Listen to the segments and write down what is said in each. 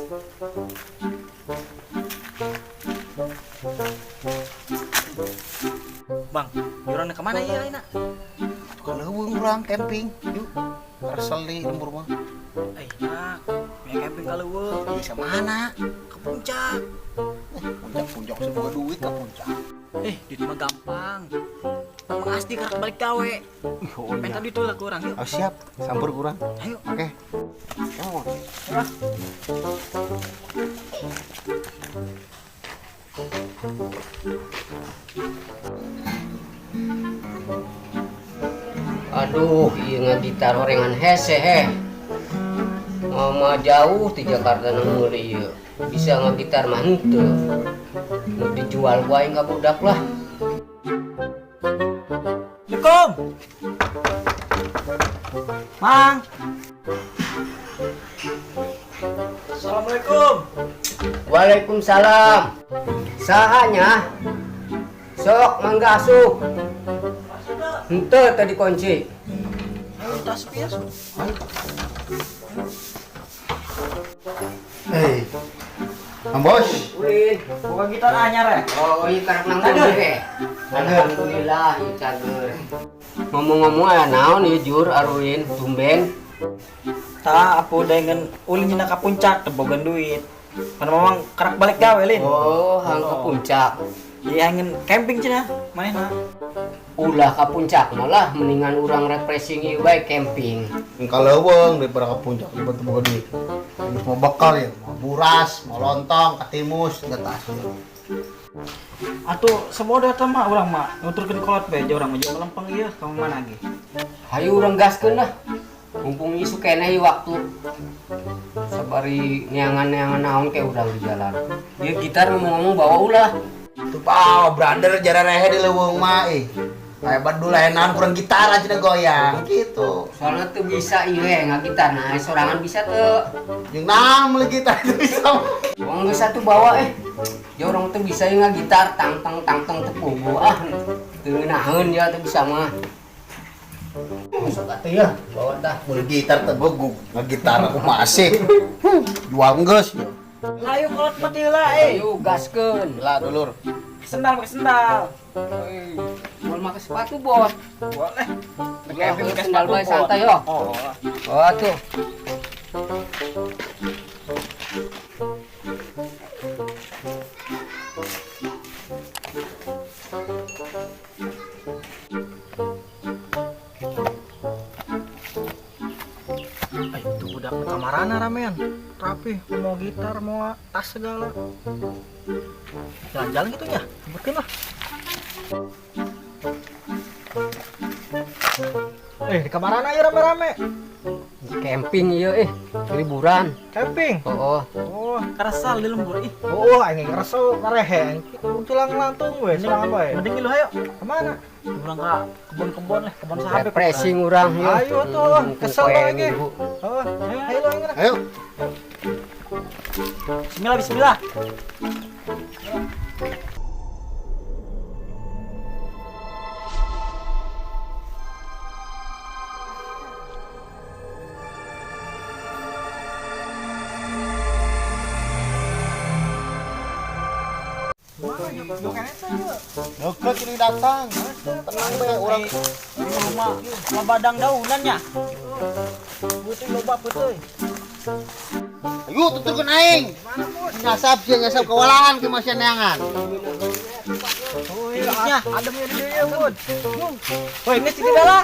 Bang, jurang ke mana ya ayeuna? Ka leuweung urang camping. Yuk. Resel di lembur mah. Eh, nak, ya camping ka leuweung. Bisa mana? Ke puncak. Puncak-puncak sebuah duit ke puncak. Eh, duit mah gampang. Mang Asdi kerak balik gawe. Oh, Minta duit lah kurang yuk. Oh, siap, sampur kurang. Ayo. Oke. Come on. Aduh, ieu ngagitar horengan hese heh. Mama jauh di Jakarta nang meuli ieu. Bisa ngagitar mah henteu. Nu dijual ku aing ka budak lah. Assalamualaikum. Mang. Assalamualaikum. Waalaikumsalam. Sahanya? Sok mangga asup. Henteu tadi kunci. Ayo tas bias. Hei. Mang Bos. Ulin. Bukan gitar anyar ya? Oh, iya karek nang meuli heh. Alhamdulillah ieu cager. Ngomong-ngomong aya naon ieu jur aruin tumben. Tah, aku dengan ulin nyina ka puncak teu boga duit. Mana mamang kerak balik gawe lin. Oh, hang ke puncak. Iya ingin camping cenah, manehna. Ulah ka puncak malah mendingan urang refreshing ieu bae camping. Ka leuweung daripada ka puncak daripada boga duit. Terus mau bekal ya, mau buras, mau lontong, katimus, nggak tas. Atuh semua eta mah urang mah nuturkeun kolot bae urang mah jeung melempeng ieu ka mana ge. Hayu urang gaskeun lah. Mumpung isu keneh ieu waktu. Sabari neangan-neangan naon ke urang di jalan. Ieu gitar ngomong-ngomong bawa ulah. Tuh bawa brander jararehe di leuweung mah ih. Kayak badul enan kurang gitar aja goyang gitu. Soalnya tuh bisa ieu eh ngagitar nah sorangan bisa tuh. Jeung naon meuli gitar itu bisa. Wong geus satu bawa eh. Ya orang tuh bisa ieu ngagitar tangteng tangteng teu puguh ah. Teu ngeunaheun ya teu bisa mah. Masuk atuh ya, bawa tah. Meuli gitar teu begu, ngagitar aku masih. Jual geus ya. Layu kolot mah teh heula eh. Ayo gaskeun. Lah dulur. Sendal pakai sendal. Hei, mau pakai sepatu bos. Boleh. Ulah, pakai sendal bae santai yo. Oh. Oh tuh. Eh, itu budak kamarana ramean. Rapi, mau gitar, mau tas segala. Jalan-jalan gitu nya, sebutkeun lah. Eh, di kamarana ya rame-rame. Camping ieu eh, liburan. Camping. Oh, Oh, keresal di lembur ih. Oh, aing keresel karehe. Tulang lantung we, sorangan bae. Mending lu ayo. Kemana? Urang ka kebun-kebun lah, kebun sahabe. Refreshing urang yo. Ayo tuh, kesel lagi. Oh, ayo lu ayo. Ayo. Bismillah, bismillah. Deket ini datang. Tenang bae urang. Rumah badang daunan nya. Putih loba putih. Ayo tuturkeun aing. Nyasap sia nyasap kawalangan ke masih neangan. Oh iya, adem ya di dieu, Bud. Woi, geus di dalah.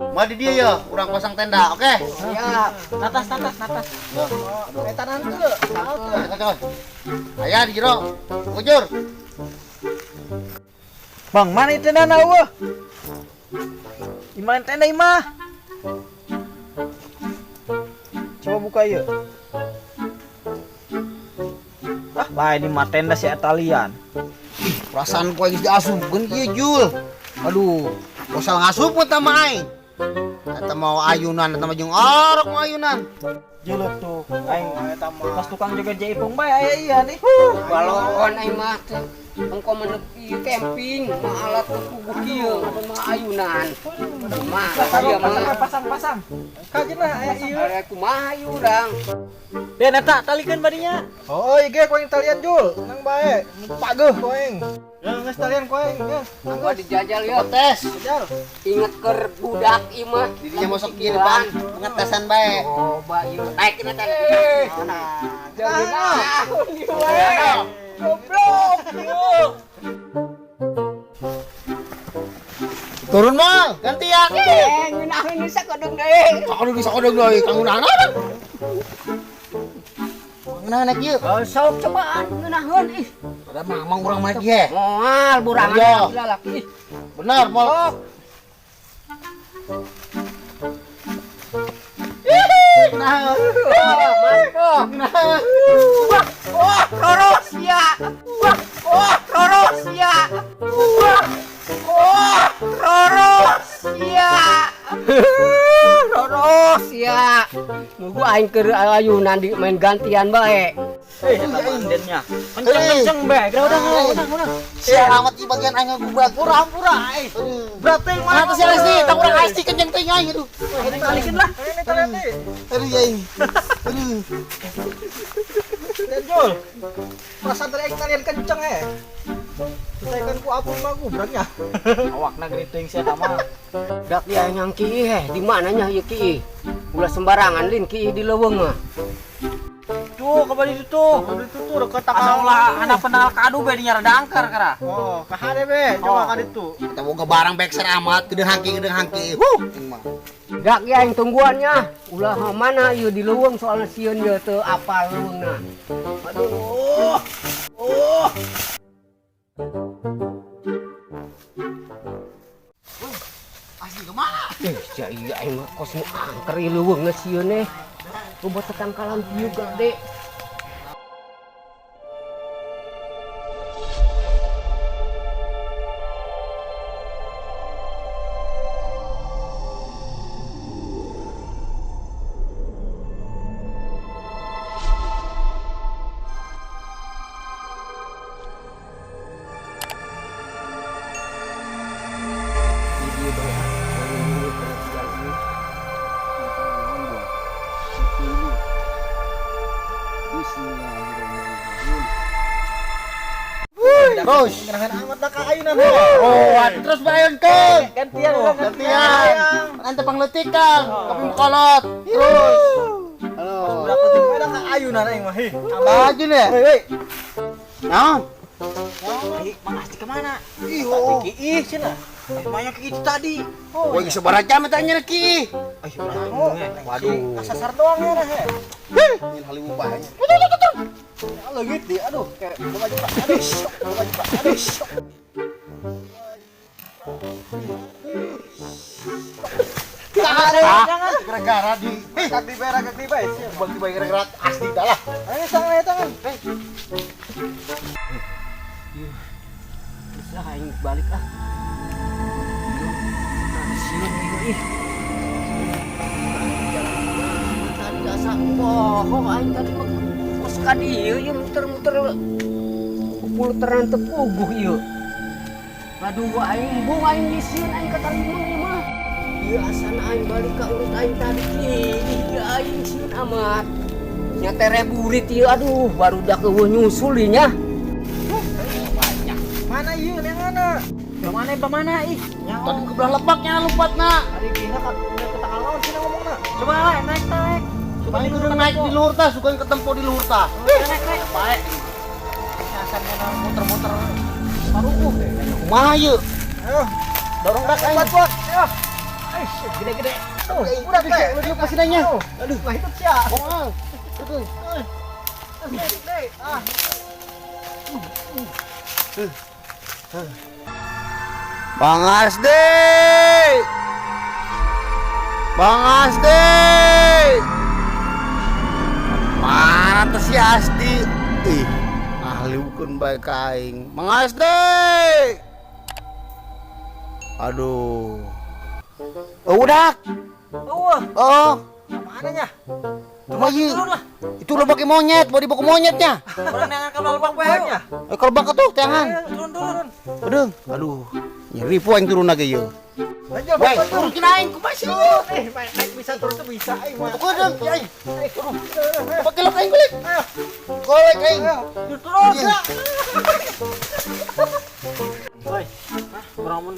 Mah di dieu ya, urang pasang tenda, oke? Siap. Natas, natas, natas. Ya. Eta nanti. Aya di jero. Bujur. Bang, mana itu tenda eueuh? Imah tenda imah. Coba buka ieu. Ah, lain ini mah tenda si Italian. Ih, perasaan ku geus diasupkeun ieu Jul. Aduh, bosal ngasup tah mah aing. Eta mau ayunan, eta mah jeung orok mau ayunan. Jelek tuh, aing pas tukang jaga jaipong bae aya iya nih. Balon aing mah. Engko menep ieu camping, mah alat teu puguh kieu, mah ayunan. Kumaha ieu mah? Pasang-pasang. Kajeun lah aya ieu. Are kumaha ieu urang? Den eta talikeun badinya. Oh, ieu ge ku aing talian Jul. Nang bae. Pageuh ku aing. Ya geus talian ku aing, ya. Gua dijajal ya. Tes. Jajal. Inget keur budak ieu mah. Didinya masuk kieu depan, pengetesan bae. Coba ieu naik eta. Jadi naon ieu we. Goblok ieu. Turun mal, gantian. Eh, ngeunaheun sakodong deui. Sakodong deui, kang ngeunaheun. Ngeunaheun naik ieu. Oh, sok cobaan ngeunaheun ih. Ada mamang urang mah ieu. Moal burangan lalaki ih. Benar, moal. Nah, nah. Wah, wah, roros ya. Wah, wah, roros ya. Wah, wah, roros ya. Roros ya. Mugu aing keur ayunan di main gantian bae. Eh, eta dennya. Kenceng-kenceng bae. Udah, udah. Selamat di bagian aing ngagubrak. Pura-pura aing. Berat teuing mah. Kenapa sih Lesti? Tak urang Lesti kenceng teuing aing aduh. Talikeun lah. Ini talian teh. Aduh aing. Aduh. Jul. Perasaan tadi aing talian kenceng eh. Selesaikan ku apun mah gubraknya. Awakna gede teuing sia mah. Dak dia yang ki eh di mananya ieu ki? Ulah sembarangan lin ki di leuweung mah. Tuh, kembali itu tuh. Kembali itu tuh dekat takal lah anak penal kadu be dinya rada angker kara. Oh, kahade be, coba ka ditu. Kita boga barang bekser amat, gede hangki. Huh, mah. Dak ya yang tungguannya. Ulah mana ieu di leuweung soalna sieun ieu teu apal leuweungna. Aduh. Oh. Asli kemana? Eh, iya aing mah kos nu angker ieu leuweungna sieun eh. Loba tetangkalan ieu gede. Terus. Ngerahan amat dah ka ayunan. Oh, terus bayun ke. Gantian, gantian. Nanti pangletik kang, tapi mukolot. Terus. Halo. Budak leutik we da ka ayunan aing mah. Hih. Baju nih. Hei, hei. Naon? Ih, Mang Asti kemana? Ih, oh. Ki ih cenah. Banyak itu tadi. Oh, gua geus sabaraha jam eta nya ki. Ih, waduh. Kasasar doang ya nah. Ini haliwu bae. Ya leungit di, aduh, kayak coba coba. Aduh, coba coba. Aduh. Jangan, gara-gara di kak di bae, kak di bae. Bang di bae gara-gara asli dah lah. Ayo tangan, tangan. Bisa aing balik ah. Sieun ieu ih. Tadi asa bohong aing tadi mah kos ka dieu ieu muter-muter puluteran teu puguh ieu. Aduh aing embung aing disieun aing ka talimeng ieu mah. Ieu asana aing balik ka urut aing tadi ih aing sieun amat. Nya tere burit ieu aduh barudak eueuh nyusul ieu nya. Mana ieu yang mana? Pamana pamana ih. Tadi ke belah lepaknya lompatna. Ari kina ka ketakal naon cenah ngomongna. Coba lah naik naik. Coba naik di luhur tah, suka ketempo di luhur tah. Naik naik. Bae. Asannya muter-muter parukuh deh. Kumaha ieu? Ayo. Dorong dak kuat kuat. Ayo. Gede-gede. Tuh, udah teh. Udah lepasin aja. Aduh, lah itu sia. Oh. Aduh. Gede. Ah. Bang Asdi. Bang Asdi. Mana tuh si Asdi? Ih, ahli bukan baik aing. Bang Asdi. Aduh. Oh, udah. Oh. Oh. Mana nya? Cuma ieu. Turun lah. Itu lebak monyet, mau dibawa ke monyetnya. Urang neangan ka lebak bae nya. Eh, kalau bak tuh teangan. Turun turun. Aduh, aduh. Nyeri po aing turun lagi ieu. Woi, turun kina aing kumaha sih? Eh, naik bisa turun tuh bisa aing mah. Tuh deung, aing. Aduh. Pakai lok aing golek. Golek aing. Turun. Woi, urang mun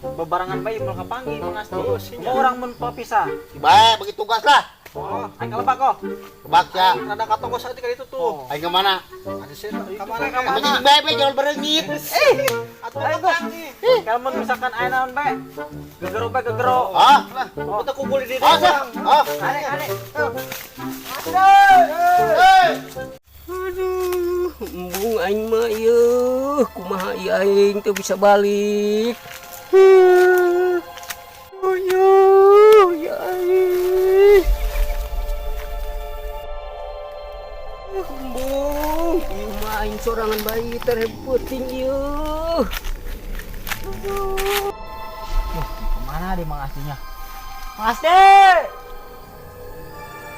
bebarengan bae moal kapanggih Mang Asti. Mau urang mun papisah. Bae, bagi tugas lah. Oh, aing ka lebak kok. Lebak ya. Rada katonggo saeutik ka ditu tuh. Aing ke mana? Ada sih, ka mana ka mana? Bagi bae bae jangan bereungit. Eh, atuh eh. Kalau mun misalkan aya naon bae, gegero bae gegero. Ah, lah. Oh, teu kumpul di ditu. Ah, sah. Ah. Ale ale. Hei. Aduh, embung aing mah ieu, kumaha ieu aing teu bisa balik. Aduh, ya aing. Embung, ieu mah aing sorangan bae terpeuting ieu. Aduh. Wah, kemana deh Mang Astinya? Mang Asti!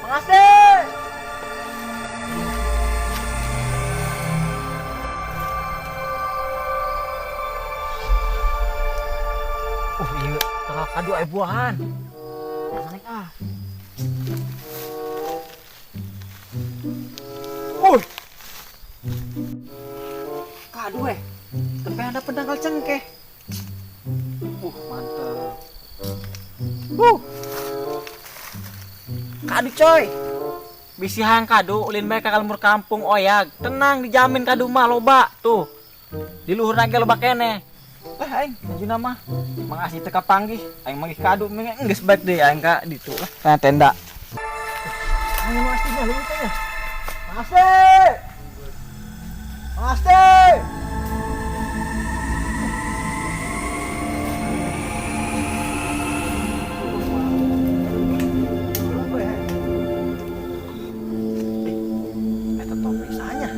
Mang Asti! Oh iya, tengah kadu aya buahan. Naik ah. Woi. Kadu eh. Tapi ada pedangkal cengkeh. Mantap. Kadu coy. Bisi hang kadu ulin bae ka lembur kampung oyag. Tenang dijamin kadu mah loba tuh. Di luhur ge loba keneh. Eh aing anjeunna mah Mang Asti teu kapanggih, aing manggih kadu mah geus baik deui aing ka ditu lah kana tenda. Aing Mang Asti nya leuwih teh. Mang Asti. Mang Asti. Eta topi sanya.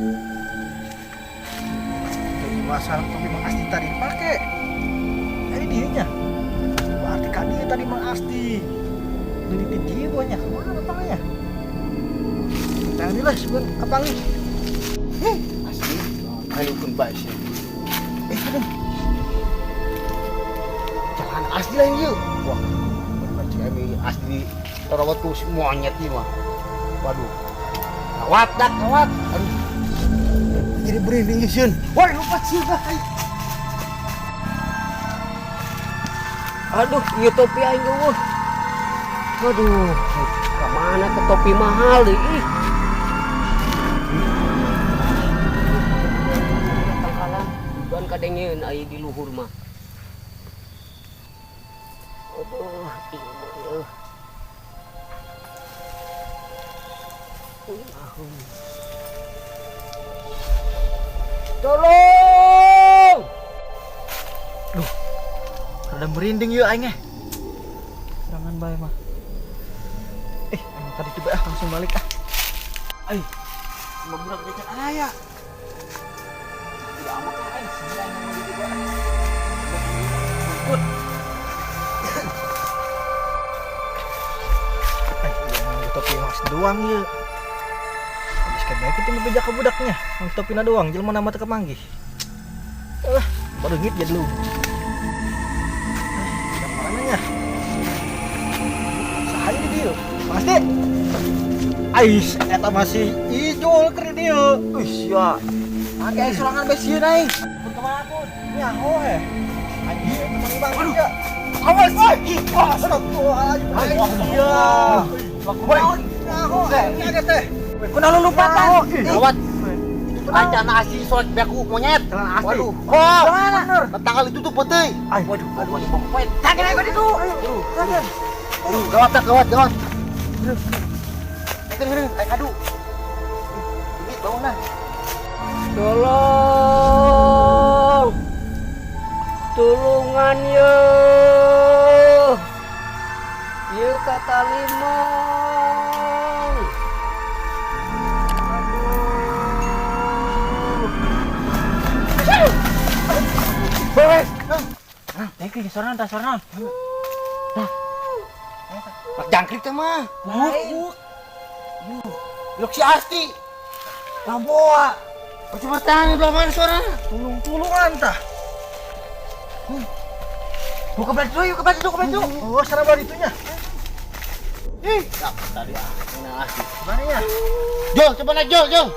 Jadi masalah topi Mang Asti tadi dipake. Ini dianya. Berarti kan dia tadi Mang Asti. Dari di jiwanya kemana tangannya? Jangan lah sebelum kapangi. Heh, Asti. Ayo pun bae sih. Eh, aduh. Jangan Asti lain ieu. Wah, berarti kami Asti terawat ku monyet ieu mah. Waduh. Gawat dak, gawat. Aduh. Jadi berinding sieun. Woi, lupa sieun lah. Aduh, ieu topi aing eueuh. Aduh, ka mana ke topi mahal deui ih. Tangkalan, bukan kadengeun ai di luhur mah. Aduh, ieu mah ieu. Tolong! Duh, rada merinding yuk aing eh. Serangan bae mah. Eh, aing tadi tiba ah langsung balik ah. Ai, mau budak jajan aya. Tidak amat lah aing, sini aing mau juga. Ikut. Eh, iya, topi mas doang yuk. Habis kayak baik itu ngebeja ke budaknya. Mang topina doang, jelema nama teu kemanggih. Alah, baru ngit ya dulu. Mananya? Sahaya di dieu. Pasti. Ais, eta masih ijol keur di dieu. Wih, sia. Make aing sorangan bae sieun aing. Pun kemana pun? Nyaho heh. Anjing, teman bang. Aduh. Awas. Ih, wah, astagfirullahaladzim. Iya. Woi, nyaho heh. Ini teh. Kunaon lu lompatan? Gawat. Rencana asli soal beku monyet. Celana asli. Waduh. Oh, Bener. tanggal itu tuh putih. Ay, waduh, waduh, waduh, waduh. Tangan aing itu. Tangan. Aduh, gawat tak, gawat, gawat. Ayo, ayo, ayo, kadu. Ini bangun lah. Tolong. Tulungan ye. Ye kata limong. Aduh. Woi. Ah, teh sorangan tah sorangan. Pak jangkrik teh mah. Buk. Ilok si Asti. Lamboa. Coba tangan belah mana suara? Tulung-tulungan tah. Buka belah dulu, yuk ke belah dulu, ke belah dulu. Oh, sarang belah itunya. Ih, tadi ah, ini Asti. Mana ya? Jol, coba naik Jol, Jol.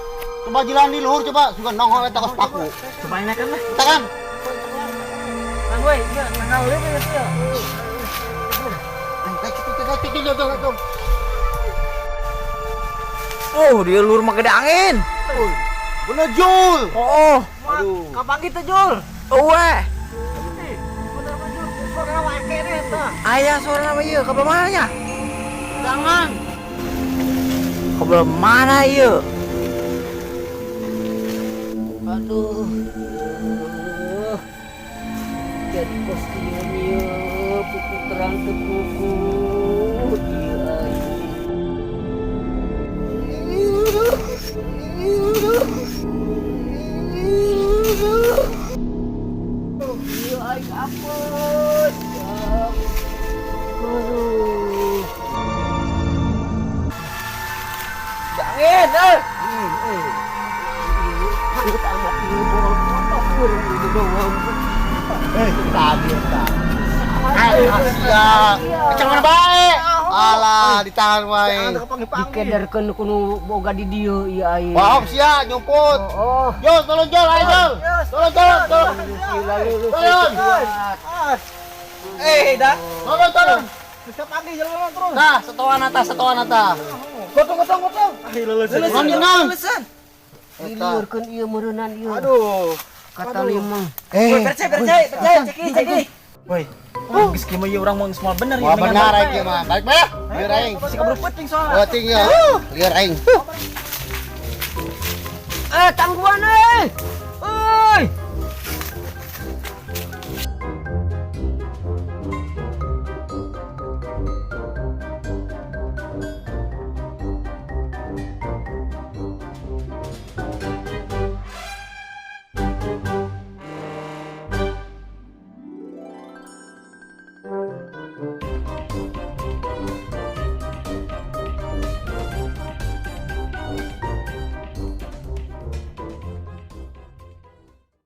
Coba jalan di luhur coba, suka nongol eta kos paku. Coba naikkan lah. Tangan. Nang woi, iya, nang ya ya. Naik situ, naik situ, Jol, Jol, Jol. Oh, dia lur mah gede angin. Bener Jol. Oh, Aduh. Kapan kita Jul? Oh, weh. Ayah suara nama iya, kabar mana ya? Tangan. Kabar mana iya? Aduh. Jadi kos ieu ieu pupu terang teu pupu. Ieu aing. Ieu aing apes. Aduh. Angin, eh. Hangut amat ieu bol kotok itu doang. Eh, tadi eta. Asia. Kecil mana bae? Alah, di tangan wae. Dikederkeun kudu boga di dieu ieu aing. Wah, sia nyumput. Oh, Jol, tolong Jol, ayo Jol. Tolong, tolong, tolong. Tolong. Eh, dah. Tolong, tolong. Bisa pagi jalan terus. Nah, setoan atas, setoan atas. Gotong, gotong, gotong. Ah, leulesan. Naon, naon? Diliurkeun ieu meureunnan ieu. Aduh. Kata limang. Eh, percaya, percaya, percaya, ceki, ceki. Woi, geus kieu mah ieu urang mau semua bener Wah, benar aing ieu mah. Balik bae. Lieur aing. Si kabur penting soalnya. Penting ya. Lieur aing. Eh, tangguhan euy. Euy.